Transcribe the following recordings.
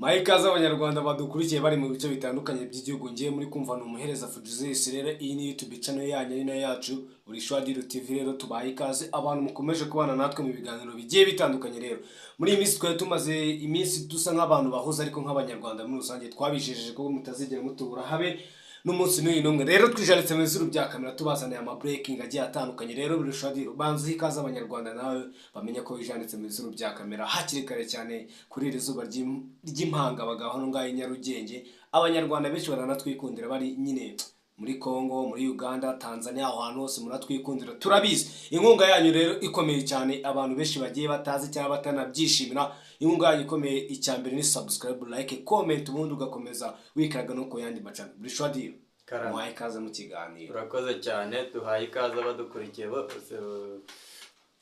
Ikaze abanyarwanda badukurikiye bari mu bice bitandukanye by'igihugu. Ngiye muri kumva ni umuhereza Fujizis. Rero iyi ni YouTube channel yanyu, ari nayo yacu, buri Shwadiro TV. Rero tubaye ikaze abantu mukomeje kubana natwe mu biganiro bigiye bitandukanye. Rero muri iyi minsi twari tumaze iminsi dusa nk'abantu bahuze, ariko nk'abanyarwanda muri rusange twabijejeje ko mutazigera mutubura habe n'umunsi n'uyu n'umwe. Rero twijaritse mu izuru bya kamera, tubazaniye ama breaking agiye atandukanye. Rero buri Shwadiro, banza uhe ikaze abanyarwanda, nawe bamenye ko wijanditse mu izuru bya kamera hakiri kare cyane kuri iri zuba ry'impanga bagaho hano ngaho i Nyarugenge. Abanyarwanda benshi baranatwikundira, bari nyine muri Congo, muri Uganda, Tanzania, aho hantu hose muratwikundira, turabizi. Inkunga yanyu rero ikomeye cyane, abantu benshi bagiye batazi cyangwa batanabyishimira. Inkunga yanyu ikomeye, icya mbere ni subscribe, like, comment, ubundi ugakomeza wikaraga no ku yandi macana. Buri Shwadiro, Karame. muhaye ikaze mu kiganiro. Urakoze cyane. Duhaye ikaze abadukurikiye bose,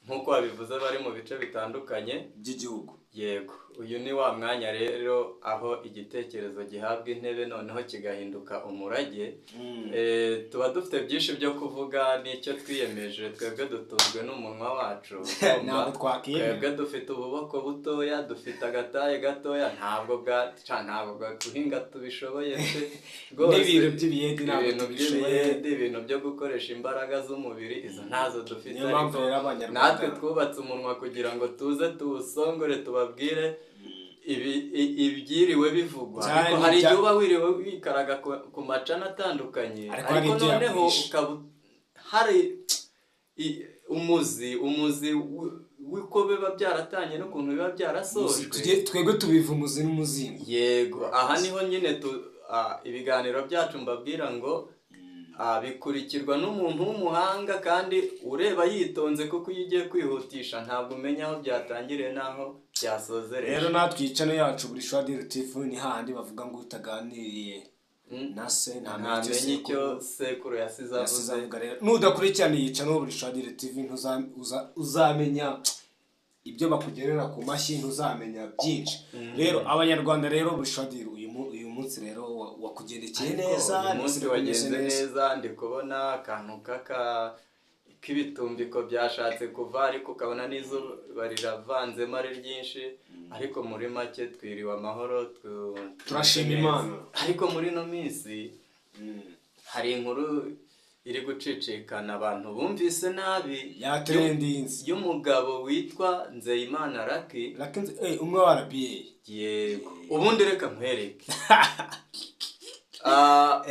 nk'uko wabivuze, bari mu bice bitandukanye by'igihugu. Yego, uyu ni wa mwanya rero aho igitekerezo gihabwa intebe, noneho kigahinduka umurage. Tuba dufite byinshi byo kuvuga n'icyo twiyemeje. Twebwe dutunzwe n'umunwa wacu. Ntabwo twakiyemera. Twebwe dufite ububoko butoya, dufite agataye gatoya, ntabwo bwa guhinga tubishoboye pe. Rwose, N'ibintu by'ibiyedi ntabwo ibintu tubishoboye. by'ibiyedi, ibintu byo gukoresha imbaraga z'umubiri, izo ntazo dufite. Niyo mpamvu Ariko rero abanyarwanda natwe twubatse umunwa kugira ngo tuze tuwusongore, tubabwire ibyiriwe bivugwa. Cyane. Ariko hari igihe uba wiriwe wikaraga ku macana atandukanye, Ariko hari ariko ibyo noneho yakwishe. ukaba hari umuzi w'uko biba byaratanye n'ukuntu biba byarasojwe. Twebwe tubiva umuzi n'umuzingo. Yego, aha niho nyine ibiganiro byacu mbabwira ngo bikurikirwa n'umuntu w'umuhanga kandi ureba yitonze, kuko iyo ugiye kwihutisha ntabwo umenya aho byatangiriye n'aho byasozereje. Rero natwe iyi channel yacu, buri Shwadiro TV, ni hahandi bavuga ngo utaganiriye na se ntamenya icyo Ntamenya icyo sekuru sekuru yasize yasize avuze. avuga. Rero nudakurikirana iyi channel buri Shwadiro TV, uzamenya ibyo bakugerera ku mashyi, ntuzamenya byinshi. Rero abanyarwanda, rero buri Shwadiro, uyu munsi rero wakugendekeye Ariko neza? Uyu munsi Ndetse wagenze umeze neza. Ndi kubona akantu k'ibitumbiko byashatse kuva, ariko ukabona n'izuba riravanzemo ari ryinshi, ariko muri make twiriwe amahoro. Turashima Tumeze neza. Imana. Ariko muri ino minsi hari inkuru iri gucicikana abantu bumvise nabi Yatrendinze. y'umugabo witwa Nzeyimana Lucky. Lucky, umwe wa RBA. Yego, ubundi reka nkwereke.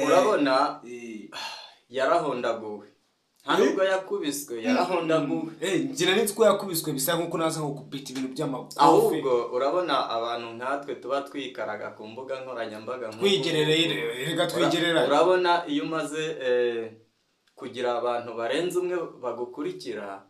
Urabona yarahondaguwe, nta nubwo yakubiswe, yarahondaguwe. Ngira nzi ko yakubiswe, bisa nkuko naza nko kubita ibintu by'amakofe. Ahubwo urabona abantu nkatwe tuba twikaraga ku mbuga nkoranyambaga nk'uku Twigerereye. nguku. Reka twigereranye. Urabona iyo umaze kugira abantu barenze umwe bagukurikira,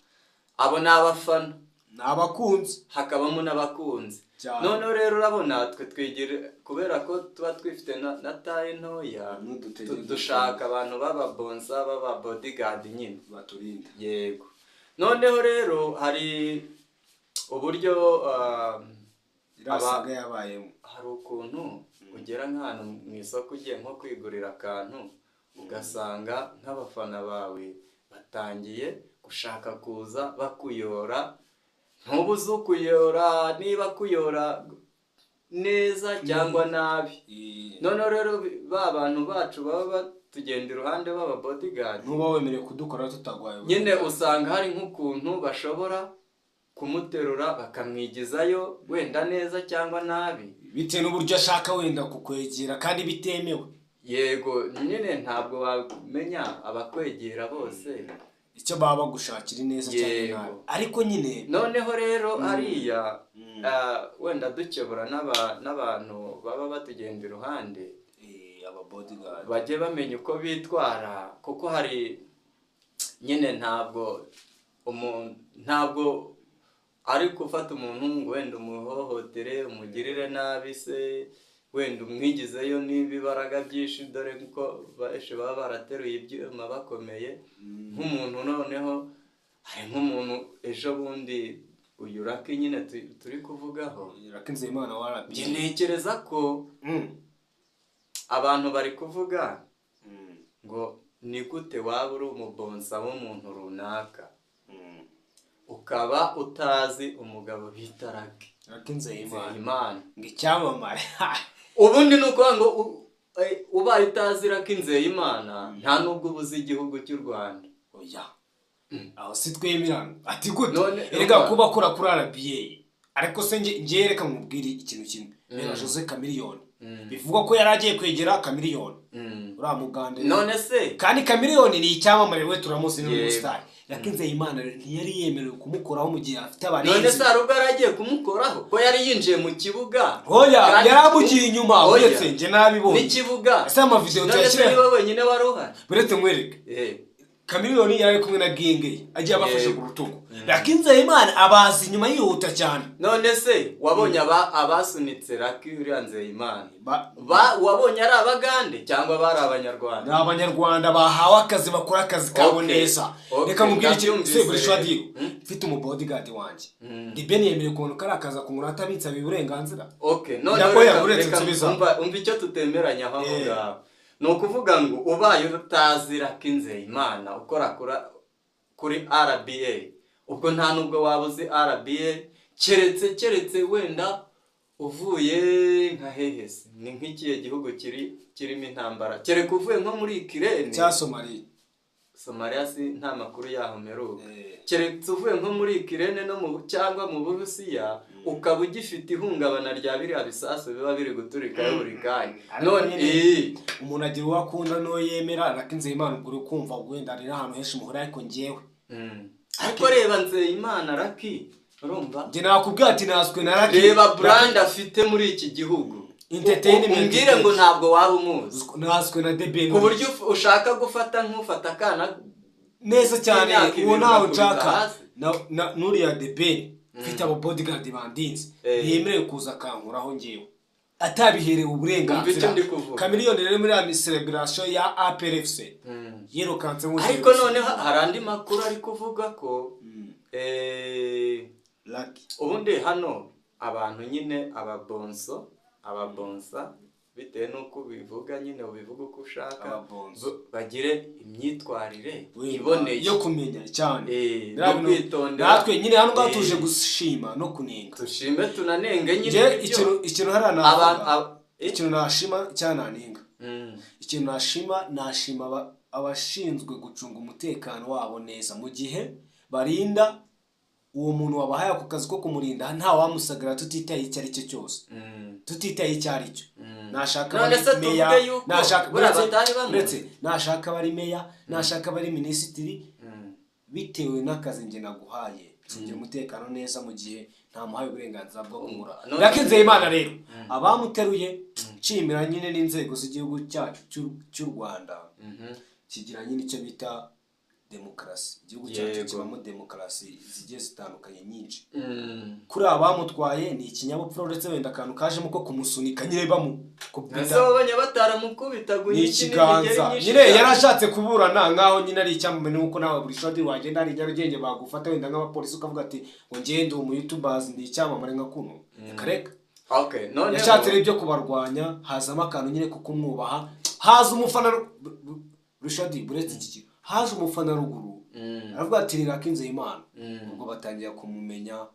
abo ni abafana. Ni abakunzi. Hakabamo n'abakunzi. Cyane. Noneho rero urabona twe twigira, kubera ko tuba twifite na taille ntoya, N'udutege dushaka abantu b'ababonsa, b'aba bodyguard nyine. Baturinda. Yego, noneho rero hari uburyo Irasaga yabayemo. Hari ukuntu ugera nk'ahantu mu isoko ugiye nko kwigurira akantu, ugasanga nk'abafana bawe batangiye gushaka kuza bakuyora, ntuba uzi ukuyora niba akuyora neza cyangwa nabi. Noneho rero ba bantu bacu baba batugenda iruhande b'aba bodyguard, Ntuba wemerewe kudukora tutagwaye. nyine usanga hari nk'ukuntu bashobora kumuterura bakamwigizayo, wenda neza cyangwa nabi. Bitewe n'uburyo ashaka wenda kukwegera kandi bitemewe. Yego nyine, ntabwo wamenya abakwegera bose icyo baba bagushakira, neza cyangwa nabi, ariko nyine Noneho rero hariya wenda dukebura n'abantu baba batugenda iruhande, Aba bodyguard bajye bamenya uko bitwara, kuko hari nyine ntabwo umuntu, ntabwo ari gufata umuntu ngo wenda umuhohotere, umugirire nabi se, wenda umwigizeyo n'ibibaraga byinshi, dore ko benshi baba barateruye ibyuma bakomeye. Nk'umuntu, noneho hari nk'umuntu ejo bundi, uyu Lucky nyine turi kuvugaho. Lucky Nzeyimana wa RBA. Njye ntekereza ko abantu bari kuvuga ngo ni gute waba uri umubonsa w'umuntu runaka ukaba utazi umugabo bita Lucky? Lucky Nzeyimana Nzeyimana ngo icyamamare. Ubundi ni ukuvuga ngo ubaye utazi Lucky Nzeyimana, nta nubwo uba uzi igihugu cy'u Rwanda. Oya, aho si twemerana. Ati gute? None Erega kuba akora kuri RBA, ariko se nge reka nkubwire ikintu kimwe. Reba Jose Chameleone, bivugwa ko yari agiye kwegera Chameleone, uriya mugande. None se Kandi Chameleone ni icyamamare, we turamuzi, ni umusitari. Lucky Nzeyimana ntiyari yemerewe kumukoraho mu gihe afite None abarinzi. se hari ubwo yari agiye kumukoraho, ko yari yinjiye mu kibuga? Oya, Kandi yari amugiye inyuma. Oya. Uretse njye nabibonye. N'ikibuga. Ese amavideo None se tuyashyira? niwe wenyine wari uhari? Uretse nkwereke. Chameleone yari ari kumwe na gang ye, agiye abafashe ku rutugu. Lucky Nzeyimana abaza inyuma yihuta cyane. None se wabonye abasunitse Lucky uriya Nzeyimana, wabonye ari abagande cyangwa bari abanyarwanda? Ni abanyarwanda bahawe akazi, bakora akazi kabo neza. Reka mubwire ikintu. Ndabyumvise Se buri rero. shwadiro mfite umubodyguard wanjye, The Ben yemerewe ukuntu kari akaza kungura atabinsabiye uburenganzira? Okay, none Ndakoya, reka uretse reka nsubiza. umva icyo tutemeranya aho ngaho. Ni ukuvuga ngo ubaye utazi Lucky Nzeyimana ukora kuri RBA, ubwo nta nubwo waba uzi RBA, keretse wenda uvuye nka hehese, ni nk'ikihe gihugu kirimo intambara, kereka uvuye nko muri Ukraine. Cya Somaliya. Somalia si nta makuru yaho mperuka. Keretse uvuye nko muri Ukraine no mu cyangwa mu Burusiya, ukaba ugifite ihungabana rya biriya bisasu biba biri guturikayo buri kanya. Ariko None nyine umuntu agira uwo akunda n'uwo yemera. Lucky Nzeyimana ubwo uri kumva wenda ari n'ahantu henshi muhura, ariko njyewe Ariko reba Nzeyimana Lucky, urumva? Njye nakubwira ati naswe na Lucky. Reba brand afite muri iki gihugu. Entertainment. Umbwire ngo ntabwo waba umuzi? Naswe na The Ben. Ku buryo ushaka gufata nk'ufata akana Neza cyane. k'imyaka Uwo 2 ntawe ugakubita nshaka. hasi. N'uriya The Ben, mfite aba bodyguard bandinze, ntiyemerewe kuza akankuraho ngewe atabiherewe Umva uburenganzira. icyo ndi kuvuga. Chameleone rero muri ya celebration ya APR FC yirukanse nk'ugiye Ariko gusinya. noneho hari andi makuru ari kuvuga ko Lucky. ubundi hano abantu nyine ababonso, ababonsa, bitewe n'uko ubivuga nyine, ubivuga uko ushaka, Ababonso. bagire imyitwarire iboneye Yo kumenya cyane. No kwitondera. Natwe nyine hano ngaha tuje gushima no kunenga. Dushime tunanenge nyine. Njye Ibyo. ikintu hariya Abantu navuga, ikintu nashima cyangwa nanenga, ikintu nashima, nashima abashinzwe gucunga umutekano wabo neza mu gihe barinda uwo muntu wabahaye ako kazi ko kumurinda, nta wamusagara, tutitaye icyo ari cyo cyose, tutitaye icyo ari cyo. Nashaka None bari se meya, tuvuge yuko nashaka buriya batari bamuzi? uretse nashaka bari meya, nashaka bari minisitiri, bitewe n'akazi njye naguhaye, cungira umutekano neza mu gihe ntamuhaye uburenganzira bwo kumura. None Lucky Nzeyimana rero abamuteruye, nshimira nyine n'inzego z'igihugu cyacu cy'u Rwanda, kigira nyine icyo bita demokarasi. Igihugu cyacu kibamo demokarasi zigiye zitandukanye nyinshi. Kuri aba bamutwaye ni ikinyabupfura, uretse wenda akantu kajemo ko kumusunika nyine bamukubita. Ese wabonye bataramukubitaga Ni inyiki ikiganza n'imigeri myinshi nyine cyane? Yari ashatse kuburana nkaho nyine ari icyamamare, nuko nawe buri shodi wagenda hari i Nyarugenge bagufata wenda nk'abapolisi, ukavuga ati ngo ngende umu youtubers ndi icyamamare nka kuno, reka reka. Okay, noneho Yashatse rero ibyo kubarwanya, hazamo akantu nyine ko kumwubaha, haza umufana Rushadi, buretse iki kintu, haje umufana ruguru aravuga ati ni Lucky Nzeyimana, ubwo batangira kumumenya,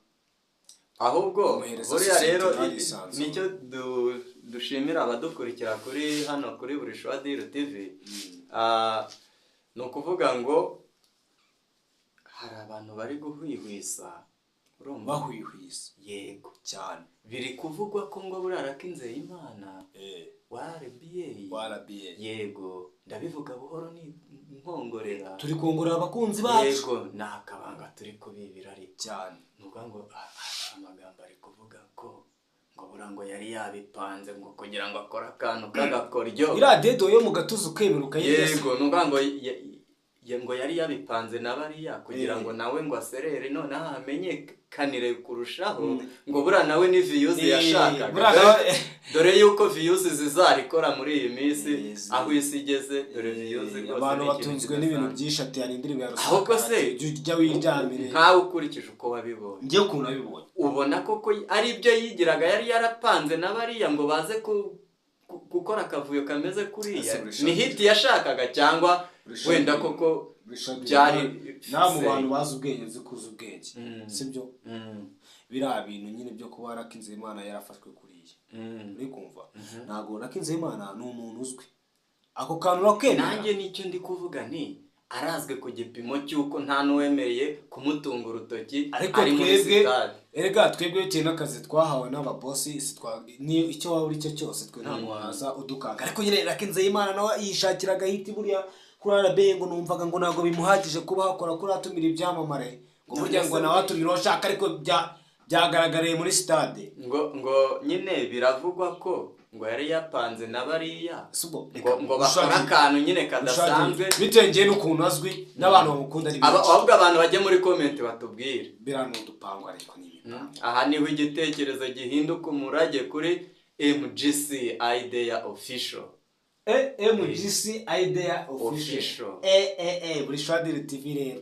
Ahubwo kumuhereza buriya sosiyete rero barisanzuye. nicyo dushimira abadukurikira kuri hano kuri buri Shwadiro TV. Ni ukuvuga ngo hari abantu bari guhwihwisa, urumva? Bahwihwisa. Yego. Cyane. Biri kuvugwa ko ngo buriya Lucky Nzeyimana wa RBA, Wa RBA. Yego, ndabivuga buhoro ni nkongorera. Turi kongorera abakunzi bacu. Yego, ni akabanga turi kubibira ariko. Cyane. Ni ukuvuga ngo amagambo ari kuvuga ko ngo buriya ngo yari yabipanze ngo kugira ngo akore akantu k'agakoryo. Iriya dedo yo mu gatuza ukemera ukayirya. Yego, ni ukuvuga ngo ngo yari yabipanze na bariya kugira ngo nawe ngo aserere noneho hamenyekanire kurushaho, ngo buriya nawe ni views yashakaga. Buriya nawe Dore yuko views zizarikora muri iyi minsi, aho isi igeze, dore views rwose Abantu ni ikintu batunzwe n'ibintu kidasanzwe. byinshi. Ati hari indirimbo ya Ahubwo se Rusaka, jya wiryamire. Nkawe ukurikije uko wabibonye, Njye ukuntu nabibonye, ubona koko ari ibyo yigiraga yari yarapanze na bariya ngo baze gukora akavuyo kameze kuriya? Ese Richard- Ni hit yashakaga cyangwa Richard- wenda koko Richard, byari nta mu se? bantu bazi ubwenge, nzi kuzi ubwenge, sibyo? Biriya bintu nyine byo kuba Lucky Nzeyimana yarafashwe kuriya, uri kumva, ntabwo Lucky Nzeyimana ni umuntu uzwi, ako kantu urakemera? Nanjye nicyo ndi kuvuga, ni arazwi ku gipimo cy'uko nta n'uwemereye kumutunga urutoki Ariko ari muri twebwe sitade. Erega twebwe bitewe n'akazi twahawe n'ababosi, si ni icyo waba uri cyo cyose, twe ntabwo waza udukanga. Ariko nyine Lucky Nzeyimana nawe yishakira agahiti buriya kuri RBA, ngo numvaga ngo ntabwo bimuhagije kuba hakora kuri atumira ibyamamare, ngo burya ngo nawe atumira uwo ashaka, ariko byagaragariye muri stade. Ngo nyine biravugwa ko ngo yari yapanze na bariya Subo, ngo bakore akantu nyine kadasanzwe. Bitewe njyewe n'ukuntu azwi n'abantu bamukunda ari benshi. Ahubwo abantu bajye muri comment batubwire. Biriya ni udupangu, ariko ni imipangu. Aha niho igitekerezo gihinduka umurage kuri MGC Idea Official. MGC Idea Official. Official. Buri Shwadiri TV rero.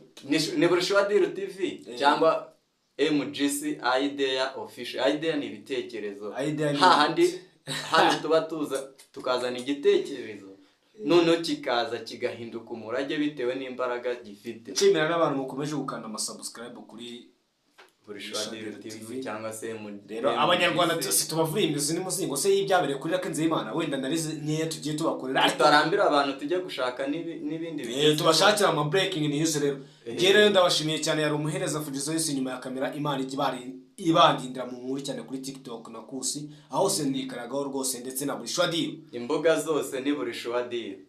Ni buri Shwadiri TV cyangwa MGC Idea Official. Idea ni ibitekerezo. Idea ni Hahandi hano tuba tuza tukazana igitekerezo, noneho kikaza kigahinduka umurage bitewe n'imbaraga gifite. Nshimira n'abantu mukomeje gukanda amasubscribe kuri Buri Shwadiri Shwadiri TV TV. cyangwa se Rero MGC. Abanyarwanda si tubavuriye imizi n'umuzingo se y'ibyabereye kuri Lucky Nzeyimana, wenda nari nkeya tugiye tubakorera, ariko Tutarambira abantu, tujye gushaka n'ibindi bigezweho. Tubashakira ama breaking news rero. Njye rero ndabashimiye cyane, yari umuhereza Fujizo yose inyuma ya kamera. Imana ijya ibandindira mu nkuru cyane kuri TikTok na Kusi, aho hose nikaragaho rwose, ndetse na buri Shwadiri. Imbuga zose ni buri Shwadiri.